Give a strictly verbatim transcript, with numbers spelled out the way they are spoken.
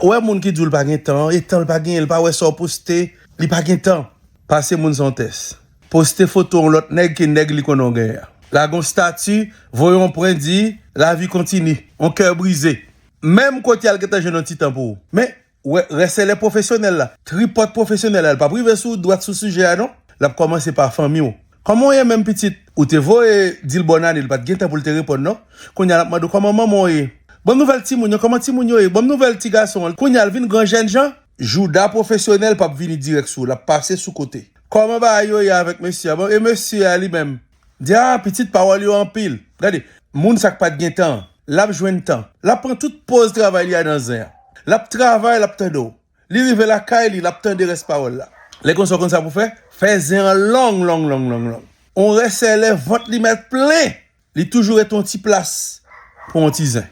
Ou wè moun ki di w l pa gen tan, e tan l pa genyen, l pa wè sa w poste, li pa gen tan. Pase moun sa yon tès. Poste foto yon lòt nèg ke nèg li konnen w genyen an. Lage yon stati, voye yon pwen di, lavi kontini, yon kè brize. Menm kote al gentan jwenn yon ti tan pou ou. Men, wè, rèsèlè pwofesyonèl la, tripòt pwofesyonèl la, l p ap rive sou dwat sou sijè a non. L ap kòmanse pa fanmi w. Kòman w ye menm pitit? Ou te voye di l bòn ane, li pa t gen tan pou l te reponn non. Kounye a l ap mande w kòman manman w ye. Ban m nouvèl timoun yo, kòman timoun yo ye? Ban m nouvèl ti gason an. Kounye a l vin gran jènjan. Jouda pwofesyonèl p ap vini dirèk sou ou, l ap pase sou kote. Kòman bagay yo ye avèk mesye a? Bon, e mesye a li menm? Di a, pitit, pawòl yo anpil. Gade, moun sa k pa t gen tan, l ap jwenn tan. L ap pran tout pòz travay li a nan zen an. L ap travay, l ap tande w. Li rive lakay li, l ap tande rès pawòl la. Lè konsa w konn sa pou fè, fè zen an long, long, long, long, long. On rèsèlè vant li mèt plen. Li toujou rete yon ti plas pou yon ti zen.